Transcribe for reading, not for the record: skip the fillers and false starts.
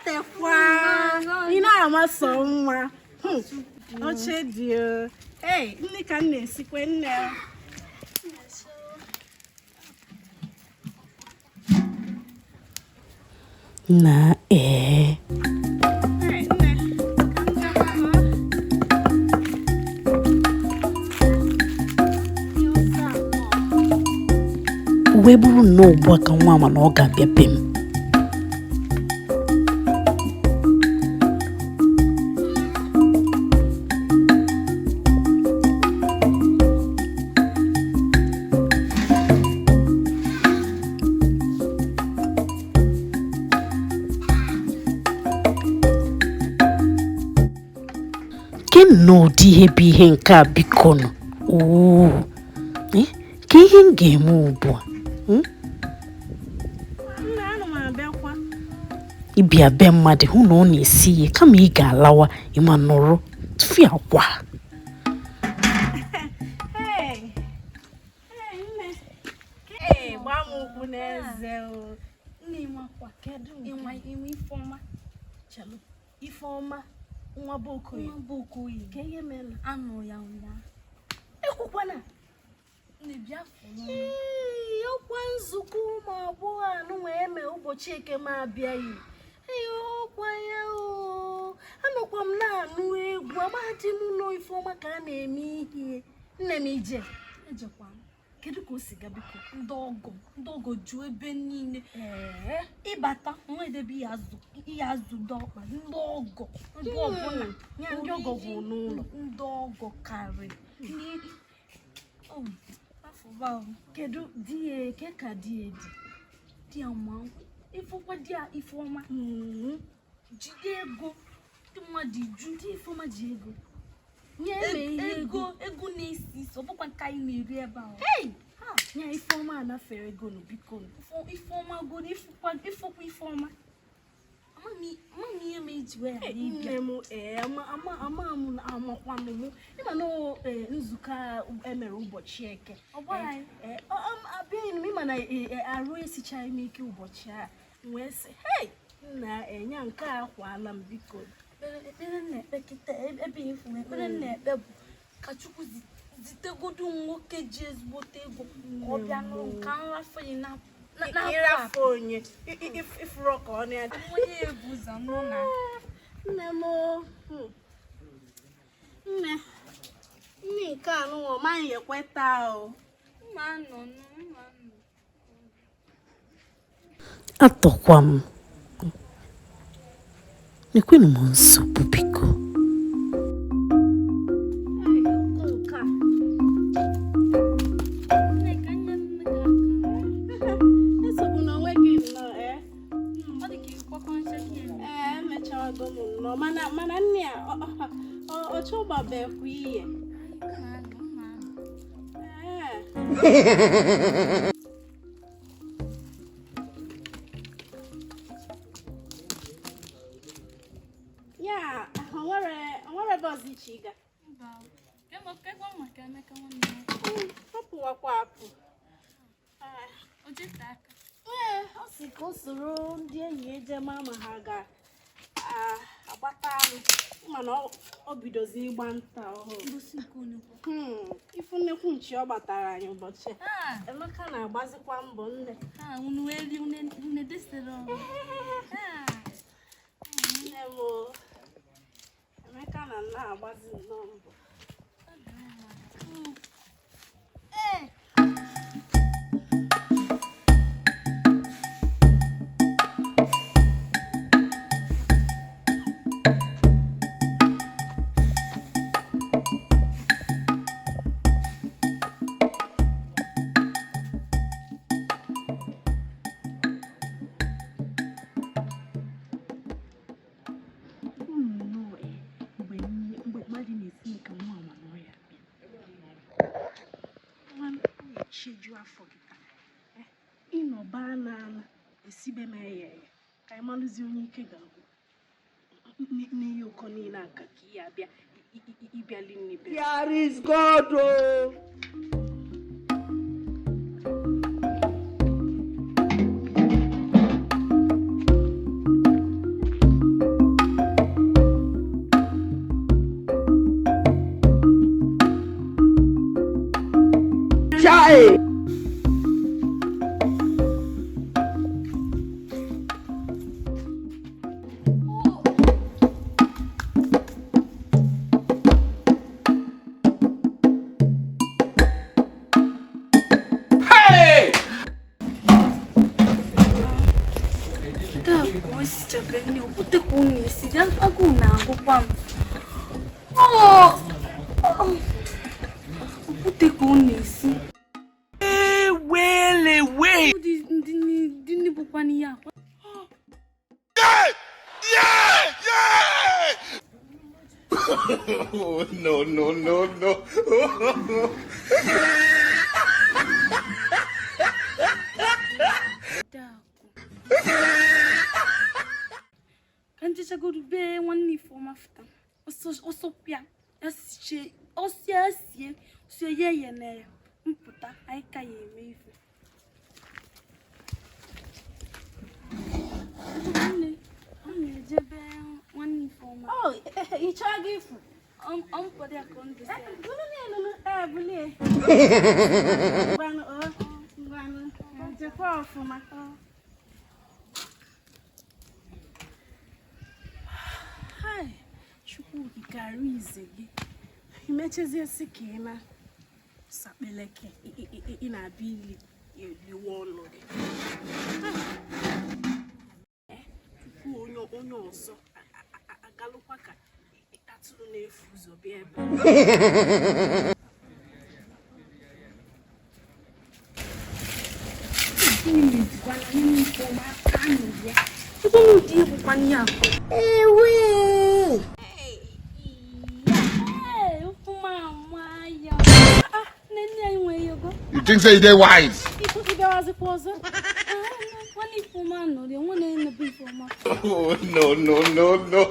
Tekwa ị na-ama sọ mma. Oche dị o. Ei, nne ka m na-esikwe nne. Na ee. Ei, nne, ka m gawa, ọ. Wee bụrụ nnọọ ugbu a ka nwa ama na ọ ga-abịa be m. Ke nnọọ ụdị ihe bụ ihe nke a biko nụ. Oo. Ka ihe m ga-eme ugbu a. Nne, ana m abịakwa. Ịbịa be mmadụ hụ na ọ na-esi ihe kama ị ga-alawa ịma nọrọ tufu ya kwa. Hey! Hey, nne. Hey, gbaa m ụkwụ n'eze o. Nne ịmakwa. Kedu nke? Ịnwa ịnwa Ifeọma. Chelụ. Ifeọma nwa bụ Okoye. Nwa bụ Okoye. Ka ihe mere? Anụ ya ụnyaahụ. Ekwukwana. Nne bịa fụrụ. Ee, ọkwa nzukọ ụmụ agbọghọ anụnwa eme ụbọchị eke m abịaghị. Ee, ọkwa ya o. Anọkwa m na-anụ egwu amadị m nọ Ifeọma ka a na-eme ihe. Nne m ije. Ejekwa m. Kedu ka o si ga biko? Ndị ọgọ ndị ọgọ ju ebe niile. Ee. Ịbata nwa edebe ihe azụ ihe azụ dọkpa ndị ọgọ ndị ọbụla. Ya ndị ọgọ gwụ n'ụlọ. Ndị ọgọ karị. Ndị oh, afụba o. Kedu di ya eke ka di ya dị? Di ya ma ifụkwa di ya Ifeọma. Jide ego ndị mmadụ ju. Di Ifeọma ji ego. Nye eme ihe ego. Ego ego na-esi isi ọ bụkwa nke anyị na-eri ebe ahụ. Hey! Ya Ifeọma anafere ego nụ biko nụ. Ifeọma goro ifụkwa ifụkwa Ifeọma. Ama m ihe ma eji wee ghara ịbịa. Nne m ee ama ama ama m amakwanụ m ịma na o, ee, nzukọ a emere ụbọchị eke. Ọ gwara anyị. Ee, abịaghị m ịma na ee, ee, arụ esichaghị m ike ụbọchị a m wee sị hei nna enya nke a akwala m biko. Ekpere m na-ekpe kịta ebe ifu m ekpere m na-ekpe bụ ka Chukwu zitegodu nwoke ji ezigbote ego ka ọ bịa nụrụ ka nrafe ya na na Ịrafe onye ifuru ka ọ na onye ebu ụzọ nụ na nne m o, nne nne nke anụnwa ọ maghị ekweta o. mma nọ nụ mma nọ. Atọkwa m. Ekwenụ m nsogbu biko. Ei, ụkọ nke a. Nne ka nne nne gị aka. Esogbuna onwe gị nnọọ ee. Ọ dị ka ịkwakọ ncheke ya. Ee, emechawago m nnọọ mana mana nne ya ọ chọgbabekwa ihe. Mma nọ mma nọ. Ee. Ya, o nwere ebe ọzọ iche ịga. Mba. Kekwa maka Emeka nwanne m. Ọ pụwakwa apụ. Ee. O jete aka. Ee, ọ sị ka o soro ndị enyi ya jee maa ma ha ga-agbata anụ mana ọ bidozi ịgba nta ọhụrụ. Ngosi nke onye kwa. Ifu nnekwu nchi ọ gbatara anyị ụbọchị a. Ah, Emeka na-agbazikwa mbọ nne. ah, unu eli unu edesere ọrụ. Ah. Nne m o, Emeka na nna agbazi nnọọ mbọ. Ọ dị mma. Ee. Nnọọ ee, mgbe mmadụ na-esi ka nwa ama na ọ ya abịa. Nwa m na-echeju afọ gị taa. Ịnọba n'ala esibe m eye eye ka anyị malụzie onye ike ga-agwụ n'ihe ụkọ niile a ka ka ị abịa ịbịali nne be. There is God. Oh. esi agụụ na-agụkwa m. Okwute ka ọ na-esi. Ndị ndị bụkwa n'ihe akwa. Oh, no, no, no, no. Ka njechagodu bee nwanne Ifeọma fụta ọsọ pịa ya sichie ọsịa sie sie ya ya na ya mpụta anyị ka ya eme ife. Nne, m na-eje bee nwanne Ifeọma. Oh, ị chọọ gị ifu? Ọ mpụta ya ka ọ ndụsị ya. Bulie. Ngwanụ, ngwanụ, jekwa ọfụma. Hai, Chukwu okike ize gị. Imechezie sị ka ị na sakpeleke ị na-abịa ili eliwe ọnụ gị. Tupu onye onye ọzọ agalụkwa ka atụrụ na-efu ụzọ bịa ebe. Gịnị mezikwana nwanne Ifeọma aka nụ ya? Chukwu ụdị bụkwa ihe akwa. Ewe! Ee, ụkwụ m ama ya. Nne nne anyị nwere ego. You think say they wise? Ị bịawazikwa ọzọ? Nwanne Ifeọma nọrọ ya, nwanne ya nebe Ifeọma. Oh, no, no, no, no.